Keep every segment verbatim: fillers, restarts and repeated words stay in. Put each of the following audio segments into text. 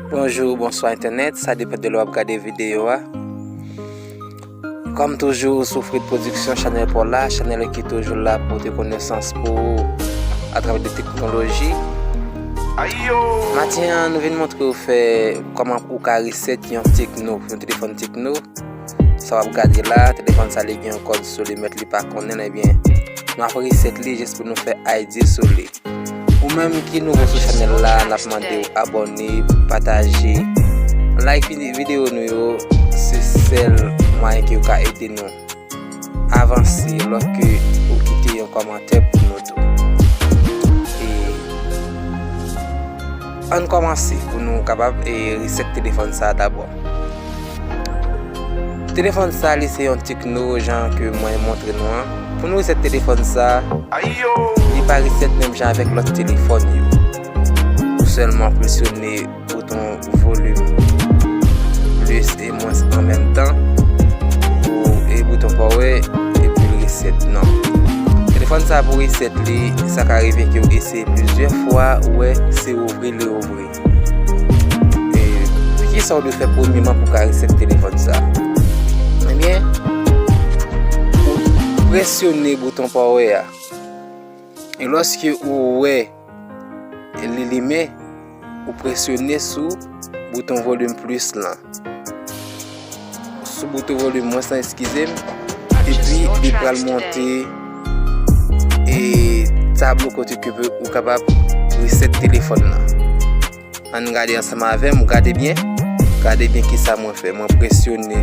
Bonjou, bonswa entènèt, sa depann de lè w ap gade videyo a. Kòm toujou, Soufrit Pwodiksyon, chanèl pa w la, chanèl ki toujou la pote konesans pou ou atravè de teknoloji. Maten an, nou vin montre w fè kòman ou ka reset yon Tecno, yon telefòn Tecno. Sa w ap gade la, telefòn sa li gen yon kòd sou li, mèt li pa konnen l, ebyen, nou ap reset li jis pou nou fè idea sou li. Ou menm ki nouvo sou chanèl la, n ap mande w abòne, pataje, like vide-, videyo nou yo, se sèl mwayen ke w ka ede nou avanse lòske ou kite yon kòmantè pou nou tou. E ann kòmanse pou nou kapab, e, reset telefòn sa a dabò. Telefòn sa a, li se yon Tecno, jan ke mwen montre nou an. Pou nou reset telefòn sa a, li pa reset menm jan avèk lòt telefòn yo. Ou sèlman presyone bouton volim plis e mwens an menm tan, pou, e bouton power, epi l reset. Non. Telefòn sa a, pou reset li, sa ka rive ke w eseye plizyè fwa, ou wè, se ouvri li ouvri. E kisa w dwe fè premyeman pou w ka reset telefòn sa a? Ebyen, ou presyone bouton power a. E lòske ou wè li limen, ou presyone sou bouton volim plis lan. Sou bouton volim mwens lan, eskize m. Epi, li pral monte, e, tablo kote ke ou kapab reset telefòn nan. Ann gade ansanm avè m, gade byen. Gade byen kisa mwen fè. Mwen presyone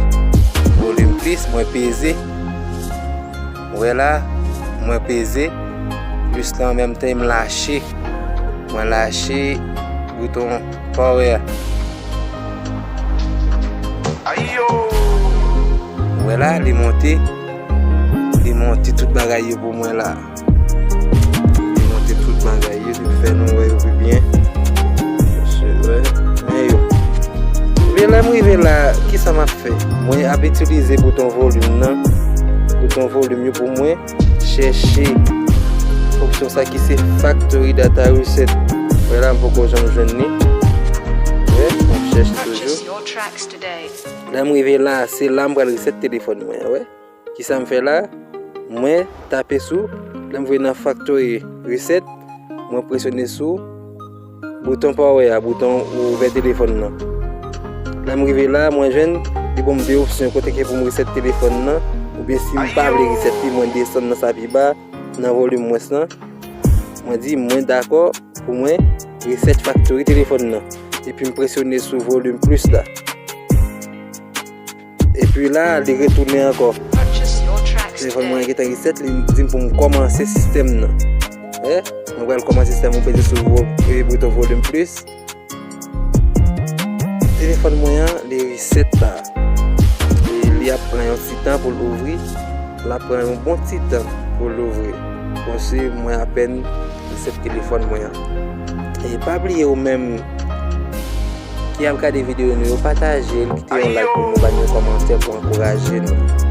volim plis, mwen peze. Ou wè la, mwen peze. Plis lan an menm tan, m lache. Mwen lache bouton power a. Ou wè la, li monte. Li monte tout bagay yo pou mwen la. Li monte tout bagay yo, li fè nou wè yo pi byen. Mesye, wè, men yo. Ebyen, lè m rive la, kisa m ap fè? Mwen ap itilize bouton volim nan. Bouton volim yo pou mwen chèche opsyon sa ki se Factory Data Reset. Wè la, m poko janm jwenn li. Wè, m ap chèche toujou. Lè m rive la, se la m pral reset telefòn mwen, wè. Kisa m fè la? Mwen tape sou, lè m voye nan Factory Reset, mwen presyone sou bouton power a, bouton ouvè telefòn nan. Lè m rive la, mwen jwenn, li ban m de opsyon kote ke pou m reset telefòn nan, oubyen si m pa vle reset li, mwen desann nan sa pi ba, nan volim mwens lan. Mwen di, mwen dakò pou mwen reset Factory telefòn nan. Epi m presyone sou volim plis la. Epi la, li retounen ankò. Telefòn mwen gentan reset, li di m pou m kòmanse sistèm nan. Wè, mwen pral kòmanse sistèm, mwen peze sou vo-, e, bouton volim plis. Telefòn mwen an, li reset la. E li ap pran yon ti tan pou l ouvri. L ap pran yon bon ti tan pou l ouvri. Paske mwen apèn reset telefòn mwen an. E pa bliye ou menm ki ap gade videyo nou yo, pataje l, kite yon like pou nou, ba n yon kòmantè pou ankouraje nou.